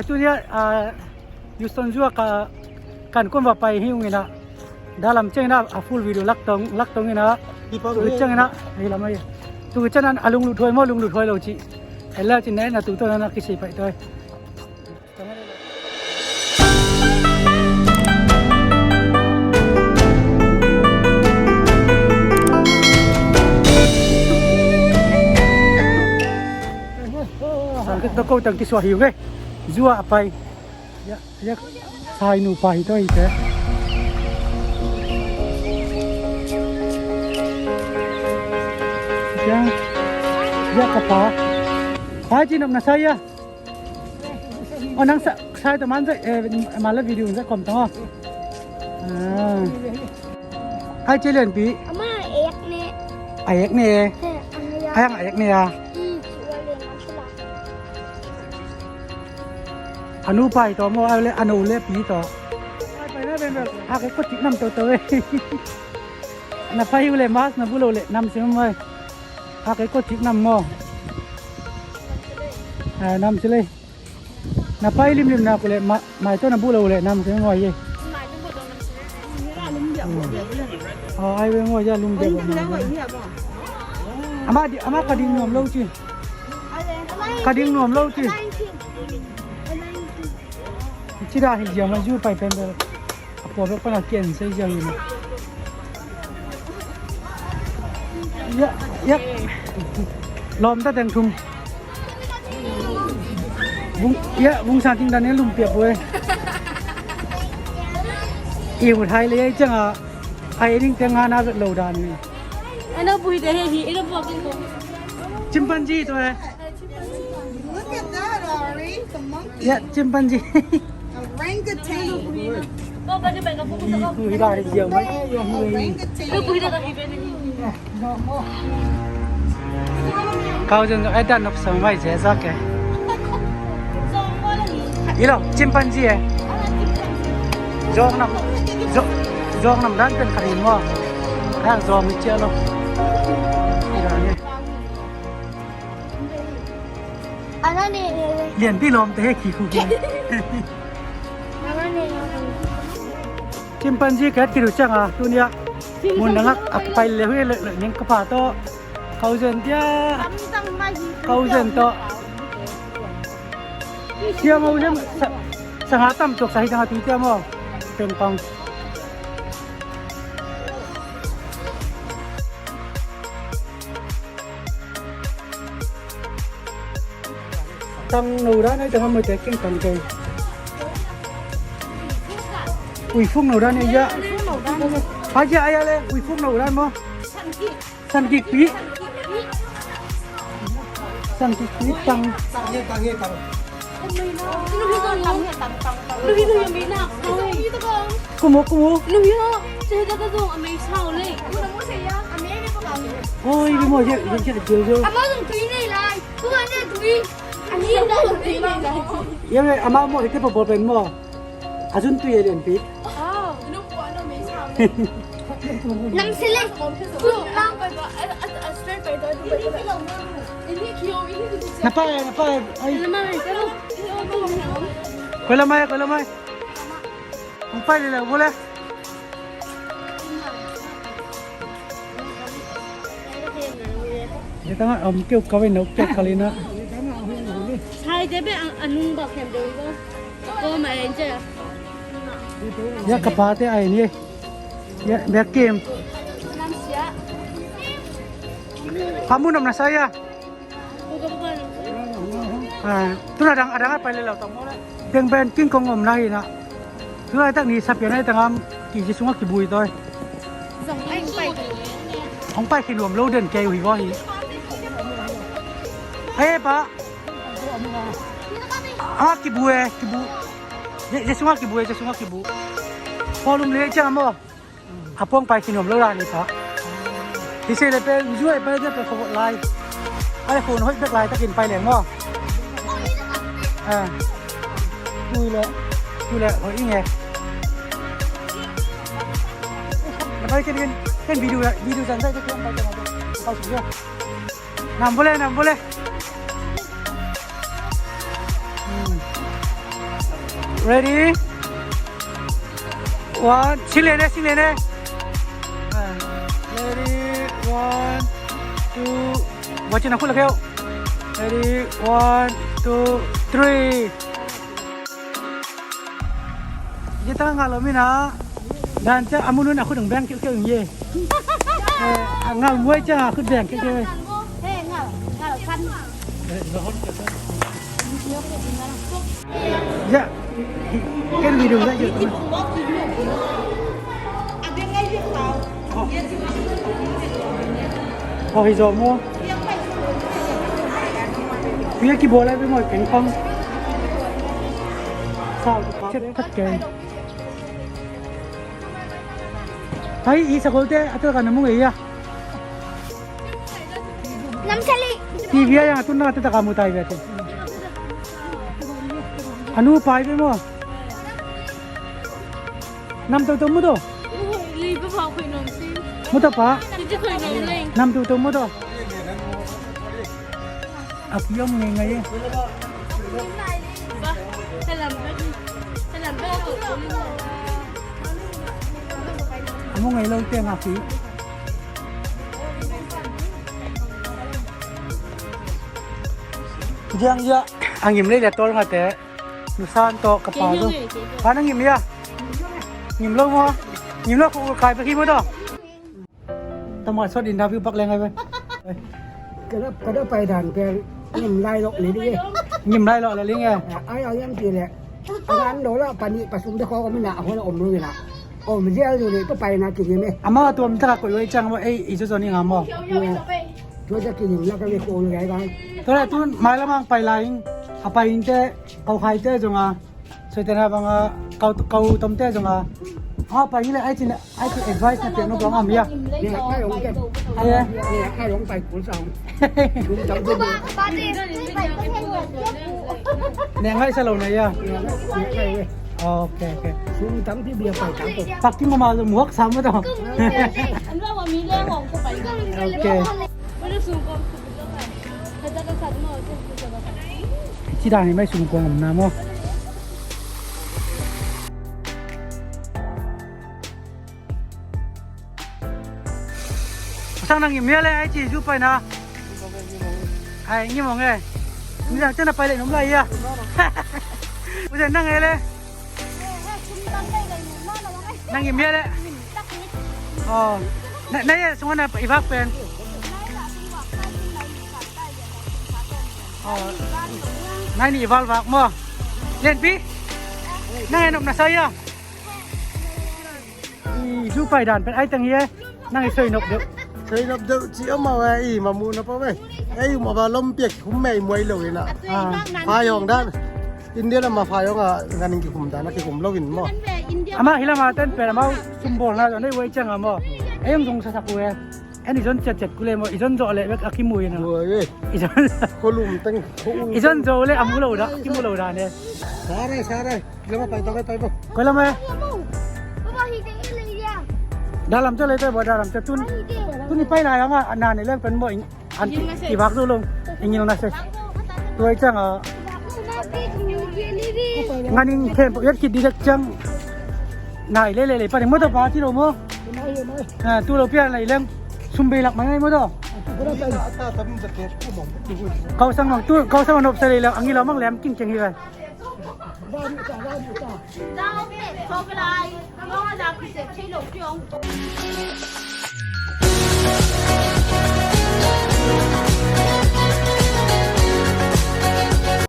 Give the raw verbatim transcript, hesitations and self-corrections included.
Tuni a, ah, Houston zu a ka kan kuan va pai hi ung in ah, dalam ciangin ah a full video lak tong, lak tong in ah, tu ciangin ah, hei lam ahi. Tu ciangin ah a lunglut huai maw, lunglut huai lo cih. Hei la cin na en a tu tawh na na kisei paih tawi. Sang kit na ko tang kisuah hi ung e. Zu a pai. Ya, ya, sai nupa hi tawh hi te. Ya, ya ka pa. Pai ci nop na sai ya. O nang sa, sai tawh man zai, eh, man la video zai kom tang o. Ah. Ai ci lianpi. Ama ek ne. A ek ne. He, ama ya. Ai ang a ek ne a. Mm, ci lian ang ci la. A nupa hi tawh maw, a le, a no le pi tawh. Pai na ben bel, a ke ko cik nam to to e. Na pai u le mas na bu lo le nam sim mai. A ke ko cik nam maw. A nam si le. Na pai limlim na ku le ma, mai to na bu lo le nam sim mai ye. A ai ve maw ya lum de. Ama di, ama ka ding nuam lo ci. Ka ding nuam lo ci. Ci dah hi ziang ma zu pai pen bel. A pua bek pana kian sei ziang in. Ya, ya. Lawm ta teng thum. Vung, ya, vung sa ting dan ne lum piak bue. I ut hai le ai ciang a. Ai ding teng a na vet lo dan ni. Ana bui te he hi, ina bua kin ko. Chimpanzee to e. Look at that, Ari. The monkey. Ya, chimpanzee. Orangutan. Hi da hi ziau mai. Orangutan. Kau zong ai dan nok sang mai zia zak e. Ilo, chimpanzee e. Zong nam, zong, zong nam dan pen khat hi maw. Ai zong hi cia lo. Ilo ni. Lianpi lawmte he khi khu khi. Chimpanzee kat kiru chang a, tunia. Mun nangak ak pai le hui le ning kapa to. Kau zen tia. Kau zen to. Siang ho zen sa, sanga tam tuk sa hi tanga tu tia mo. Pengpang. Tang no dan ai tang amoi te king tang kei. Ui fuk no dan ai ya. Ai ya ai ya le ui fuk no dan mo. San kik pi. San kik pi tang. Kumu kumu. Oi, di mo ya ya ya ya. Ya ama mo ite pa bol pen mo. A zun tui a lianpi. Nam sele. Na pai, na pai. Ai. Koi lamai, koi lamai. Hong pai le le, bo le. Dia tanga om keu kawin na keu kalina. Sai de be anung ba kem de ko. Ko ma en je. Ya kapate ai ni. Ya, bia kim. Pamu nom na saya. Ah, tuna dang adang a pai le lo tong mo le. Deng ben king kong om na hi na. Tuna tak ni sapian ai tangam ki ji sunga kibui toi. Hong pai ki nuam lo den kei hui bo hi. Ai pa. Ah, kibui, kibui. Ji sunga kibui, ji sunga kibui. Polum le chang mo. A pawng pai khin nuam lo dan i pha. Hi se le pen zu ai pai dia pen khawk lai. Ai khun hoih bek lai takin pai leng maw. Ah. Tui le. Tui le hoih i nge. Pai ken ken ken video video zan zai takin pai ken pai su. Nam bole, nam bole. Hmm. Ready? One, sing lian e, sing lian e. Ah, ready, one, two. Watch na khut la kheu. Ready, one, two, three. Ye ta nga lo mi na. Dan cha amunun a khut ang beng kheu kheu ye. Eh, a ngal muai cha khut beng kheu kheu. Hey, ngal, ngal kan. Ya, ken video la ya. Oh, hi zo mo. Pia ki bola be mo ping pong. Sao tu pa. Chet phat ke. Hai, i sa gol te, atu ka na mu ngai ya. Nam sali. T V a yang atu na atu ta ka mu tai be te. Anu pai be mo. Nam to to mu to. Li pa pa khoi nom si. Mu to pa. Ci ci khoi nom leng. Nam to to mu to. A ki om ngai ngai e. Ba, salam ba, salam ba. A mu ngai lo te nga ki. Diang ya, a ngim lei le tol nga te. Nusan to ka pa zo. Pa na ngim ya. Ngim lo mo. Ngim lo ko kai pa ki mo to. Tama sot interview pak leng ai ve. Ka da, ka da pai dan pen ngim lai lo le ding e. Ngim lai lo le ding e. Ai, ai, ngim ti le. A dan lo la pani pasum de ko ko mi na ho la om lo na. Om zial lo le pa pai na ki ngim e. Ama tuam ta ko lo i chang mo ei i zo zo ni nga mo. Tua ta ki ngim la ka le ko lo gai gai. Tua la tun mai la mang pai lai. A pai in te kau khai te zong a. Soite na bang a kau, kau tomte zong a. A pai hi le ai cin, ai cin advice na piak no bang a mi a. Ni a kai ong ken. Ai e. Ni a kai ong pai kul sang. Lum tam tu. Ne ngai sa lo na ya. Ni a kai we. Ok, ok. Sum tam ti bia pai tam tu. Pak ki ma ma lo muak sam ma to. An lo mi le ong ko pai. Ok. Ci dan hi mai sum kong om na mo. Sang nang ngim hia le ai ci zu pai na. Ai ngim ong e. Mi dang cen a pai le num lai ia. U zen nang e le. Nang ngim hia le. Oh. Na, na ia sung ana i vak pen. Oh. Nai ni i val vak mo. Len pi. Nang e nop na sa ia. I zu pai dan pen ai teng hi e. Nang i soi nop deuh. Soi nop deuh ci om a we i ma mu na pa we. Ei ma ba lom piak hum mei muai lo ina. Ah. Fa yong dan. India lam a fa yong a nganing ki hum dan a ki hum lo in mo. Ama hi lam a ten pen ama sum bol na nei wei chang a mo. Ei ong zong sa sa ku e. En i zon chet chet ku le mo i zon zo le a ki mu ina. Muai we. I zon. Ko lum teng. I zon zo le a mu lo da ki mu lo da ne. Sa rai sa rai. Koi lam a pai tawh, pai tawh. Koi lam a. Dalam tawh lei tawh, dalam tawh tun. Tun i pai lai ang a, na nei leng pen maw, an i vak duh lo. I ngil na se. Tua i ciang a. Nganing khempeuh i et khit ding dek ciang. Nai lei lei lei, paning maw tawh pa ci lo maw. Tu lo pian lai leng. Sum bei lak mai ngai maw tawh. Kau sang mang tu, kau sang mang nop sa lei leng, a ngil a mang lem king ciang hi lai.